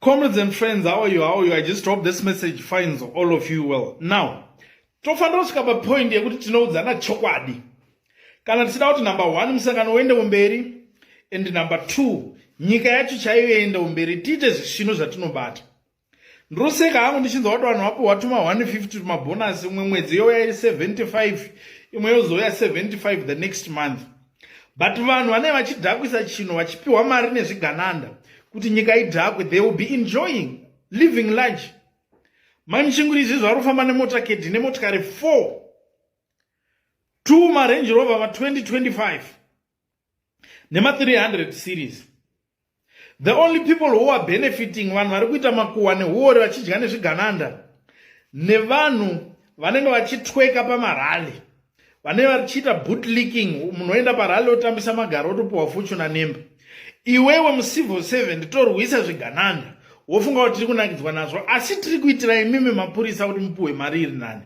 Comrades and friends, how are you? How are you? I just hope this message finds all of you well. Now, tofanira kusvika papoint yekuti tinoudzana chokwadi. Kana tichida kuti number one musangano uende kumberi and number two nyika yacho chaiyo iende kumberi, tiite zvisvino zvatinobata. Ndoseka hangu ndichinzwa kuti vanhu vapiwa tuma 150 mabhonasi, umwe mwedzi youya iri 75, imwe yozouya 75 the next month. But vanhu vanenge vachidhakwisa chinhu, vachipiwa mari nezvigananda kuti nyika idhakwe, they will be enjoying living large. Mai Muchinguri izvi vari kufamba nemotakedi, nemotikari 4, 2 maRange Rover ma2025 nema300 series. The only people who are benefiting, vanhu vari kuita makuhwa neuori vachidya nezvigananda, nevanhu vanenge vachitweka pamarally, vanenge vachiita bootlicking. Munhu oenda parally, otambisa magaro, otopiwa Fortuner nemba. Iwewe mucivil servant, torwisa zvigananda, wofunga kuti tiri kunakidzwa nazvo, asi tiri kuitira imimi mapurisa kuti mupiwe mari iri nani.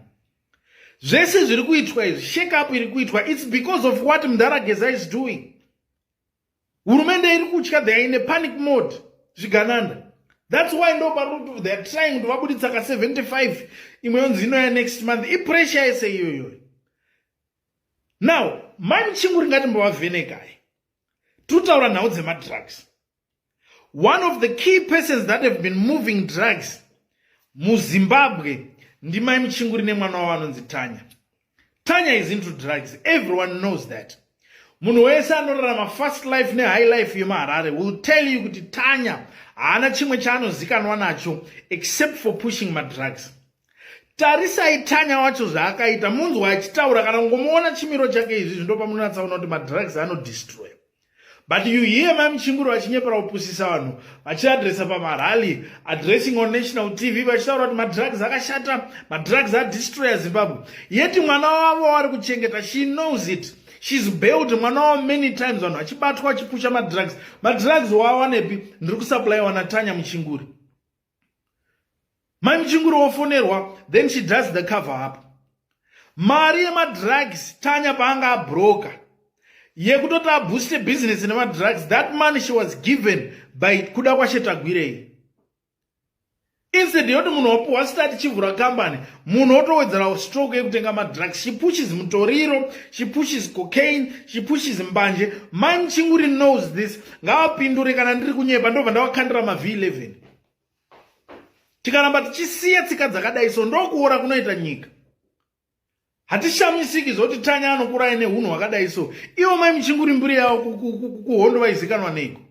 Zvese zviri kuitwa izvi, shake up iri kuitwa, it's because of what Mudhara Geza is doing. Hurumende iri kutya, they are in a panic mode, zvigananda. That's why ndo pari they are trying kuti vabuditsa ka 75, imwe yonzi inoya next month. Ipressure yese iyoyo. Now, Mai Muchinguri, ngatimbovavhenekai, tutaura nhau dzemadrugs. One of the key persons that have been moving drugs muZimbabwe ndimai Muchinguri nemwana wavo anonzi Tanya. Tanya is into drugs, everyone knows that. Munhu wese anorarama fast life nehigh life yemuHarare will tell you kuti Tanya haana chimwe chaanozikanwa nacho except for pushing madrugs. Tarisai Tanya wacho zvaakaita, munzwa achitaura kana kungomuona chimiro chake. Izvi zvindopa munonatsaona kuti madrugs anodestroy. But you hear Mai Muchinguri vachinyepera kupusisa vanhu, vachiadresa pamarally, addressing on national TV, vachitaura kuti madrugs akashata, madrugs adestroya Zimbabwe. Yeti mwana wavo vari kuchengeta, she knows it. She's bailed mwana wavo many times, vanhu vachibatwa vachipusha madrugs. Madrugs wawanepi? Ndiri kusupplywa naTanya Muchinguri. Mai Muchinguri wofonerwa, then she does the cover up. Mari yemadrugs, Tanya paanga abroka yekutoti abooste business nemadrugs, that money she was given by Kuda kwaShetagwirei. Instead yoti munhu wapuhwa start, chivhura kambani, munhu otowedzera stock yekutenga madrugs. She pushes mutoriro, she pushes cocaine, she pushes mbanje. Mai Muchinguri knows this. Ngavapindure kana ndiri kunyepa, ndobva ndavakandira maV11. Tikaramba tichisiya tsika dzakadai so, ndokuora kunoita nyika. Hatishamisiki zoti Tanya anokurai neunhu hwakadai so. Ivo Mai Muchinguri, mbiri yavo kuhondo vaizikanwa neiko?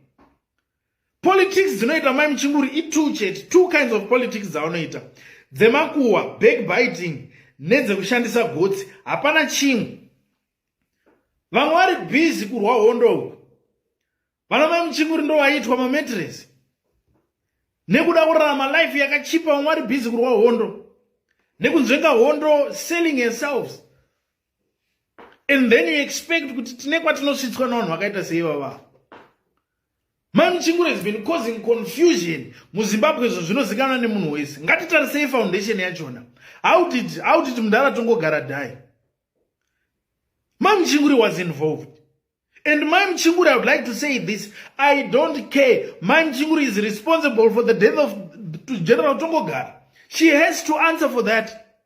Politics dzinoita Mai Muchinguri itwo chete, two kinds of politics dzavanoita: dzemakuhwa, backbiting, nedzekushandisa gotsi. Hapana chimwe. Vamwe vari busy kurwa hondo uku, vana Mai Muchinguri ndo vaiitwa mametres nekuda kurarama life yakachipa. Vamwe vari busy kurwa hondo nekunzvenga hondo, selling yourselves, and then you expect kuti tine kwatinosvitswa navanhu vakaita seivava. Mai Muchinguri has been causing confusion muZimbabwe, izvo zvinozikanwa nemunhu wese. Ngatitarisei foundation yachona. How did Mudhara Tongogara die? Mai Muchinguri was involved. And Mai Muchinguri, I would like to say this, I don't care, Mai Muchinguri is responsible for the death of General Tongogara. She has to answer for that.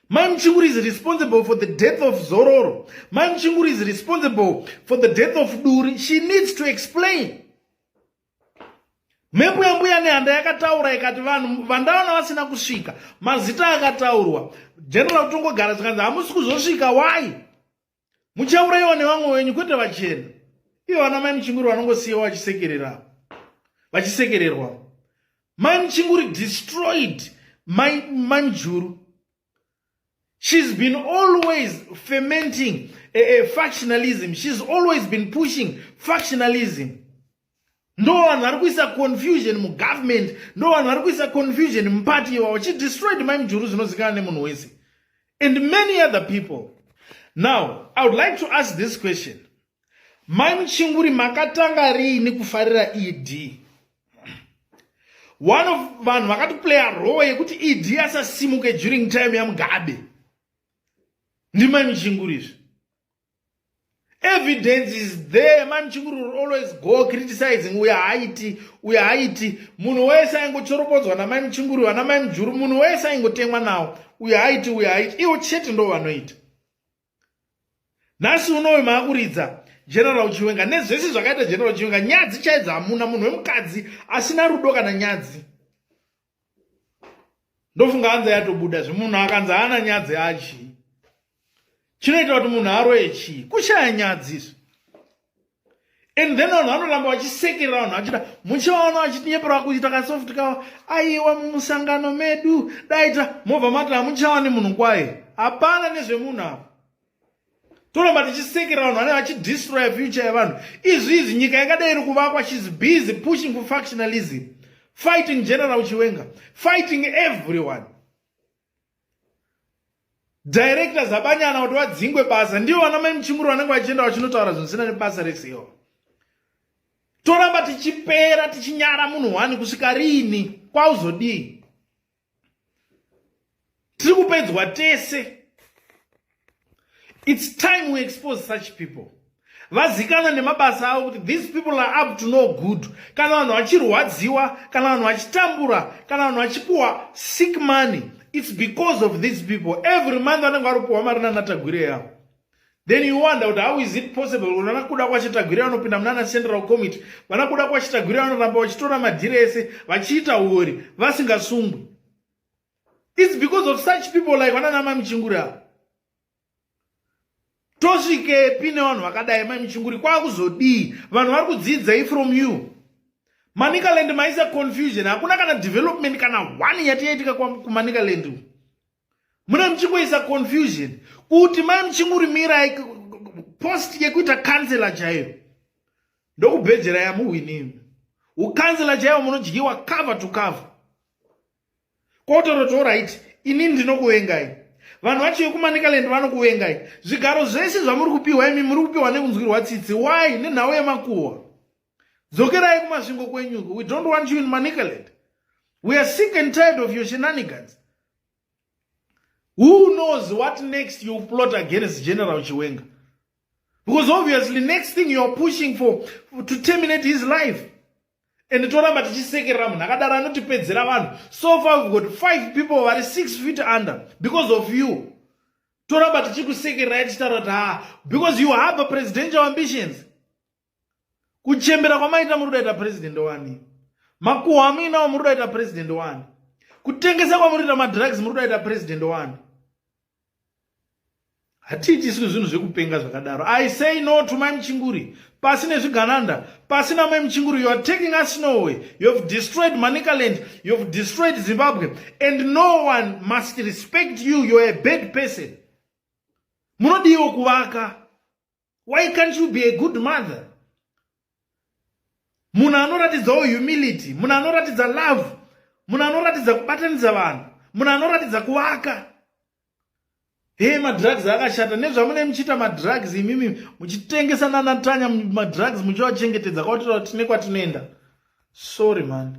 Mai Muchinguri is responsible for the death of Zororo. Mai Muchinguri is responsible for the death of Duri. She needs to explain. Mhepo yaMbuya Nehanda yakataura ikati vanhu vandaona vasina kusvika, mazita akataurwa, General Tongogara, zikanzi hamusi kuzosvika. Why? Muchaurayiwa nevamwe venyu, kwete vachena. Ivo vana Mai Muchinguri vanongosiyiwa vachisekerera, vachisekererwa. Mai Muchinguri destroyed Mai Mujuru. She's been always fermenting a factionalism. She's always been pushing factionalism. Ndo vanhu vari kuisa confusion mugovernment, ndo vanhu vari kuisa confusion mupati iwavo. She destroyed Mai Mujuru, zvinozikanwa nemunhu wese, and many other people. Now I would like to ask this question: Mai Muchinguri, makatanga riini kufarira ED? One of vanhu vakatoplaya role yekuti ED asasimuke during time yaMugabe ndimai Muchinguri izvi. Evidence is there. Mai Muchinguri will always go criticizing, uyo haaiti, uyo haaiti. Munhu wese aingochoropodzwa namai Muchinguri, vana mai Mujuru, munhu wese aingotemwa nawo, uyo haaiti, uyo haaiti. Ivo chete ndo vanoita. Nhasi unoyo maakuridza General Chiwenga nezvese zvakaita General Chiwenga. Nyadzi chaidzo hamuna. Munhu wemukadzi asina rudo kana nyadzi. Ndofunga hanzi yatobuda zvemunhu akanzi haana nyadzi achii. Chinoita kuti munhu aroye chii? Kushaya nyadzi izvi. And then vanhu vanoramba vachisekerera vanhu vachida, muchivaona vachitinyepera kuita kasoft kavo. Aiwa, mumusangano medu daita mobva mati hamuchawani munhu kwaye. Hapana nezvemunhu apa. Toramba tichisekera vanhu vanenge vachidestroya future yevanhu. Izvi nyika yakadai iri kuvakwa, she's busy pushing for factionalism, fighting General Chiwenga, fighting everyone. Directors abanyana kuti vadzingwe basa ndivo vana mai Muchinguri vanenge vachienda vachinotaura zvinhu zvisina nebasa rese. Toramba tichipera tichinyara munhu wani kusvika riini? Kwauzodii? Tiri kupedzwa tese. It's time we expose such people, vazikana nemabasa avo, kuti these people are up to no good. Kana vanhu vachirwadziwa, kana vanhu vachitambura, kana vanhu vachipuwa sick money, it's because of these people. Every month vanenge vari kupuwa mari nanaTagwirei yavo. Then you wonder kuti how is it possible vana Kudakwashe Tagwirei vanopinda munana Central Committee, vana Kudakwashe Tagwirei vanoramba vachitora madhiri ese, vachiita uori, vasingasungwi. It's because of such people like vana namai Muchinguri avo. Tosvikepi nevanhu vakadai? Mai Muchinguri, kwakuzodii? Vanhu vari kudzidzai from you. Manicaland maisa confusion. Hakuna kana development kana one yati yaitika kuManicaland. Mune muchingoisa confusion kuti mai Muchinguri, mirai post yekuita kansela chaiyo, ndokubhejera yamuhwinini. Ukansela chaiwo munodyiwa cover to cover. Kotoroti, alright, inini ndinokuvengai. Vanhu vacho vekuManicaland vanokuvengai. Zvigaro zvese zvamuri kupiwa imi, muri kupiwa nekunzwirwa tsitsi. Why? Nenhau yemakuhwa. Dzokerai kuMasvingo kwenyuko. We don't want you in Manicaland. We are sick and tired of your shenanigans. Who knows what next you plot against General Chiwenga, because obviously next thing you are pushing for to terminate his life. And toramba tichisekerera munhu akadaro anotipedzera vanhu. So far we've got five people vari 6 feet under because of you. Toramba tichikusekererai tichitaura kuti ha, because you have a presidential ambitions. Kuchembera kwamaita, muri kudaita president wani? Makuhwa amuinawo, muri kudaita president wani? Kutengesa kwamuri kuita madrugs, muri kudaita president wani? Hatiitiswi zvinhu zvekupenga zvakadaro. I say no to mai Muchinguri. Pasi nezvigananda, pasi namai Muchinguri. You are taking us nowhere. You have destroyed Manicaland, you have destroyed Zimbabwe, and no one must respect you. You are a bad person. Munodiwo kuvaka. Why can't you be a good mother? Munhu anoratidzawo humility, munhu anoratidza love, munhu anoratidza kubatanidza vanhu, munhu anoratidza kuvaka. He, madrugs akashata. Nezvamune muchiita madrugs imimi, muchitengesa nanatanya madrugs, muchivachengetedza, kwautira tine kwatinoenda. Sorry man.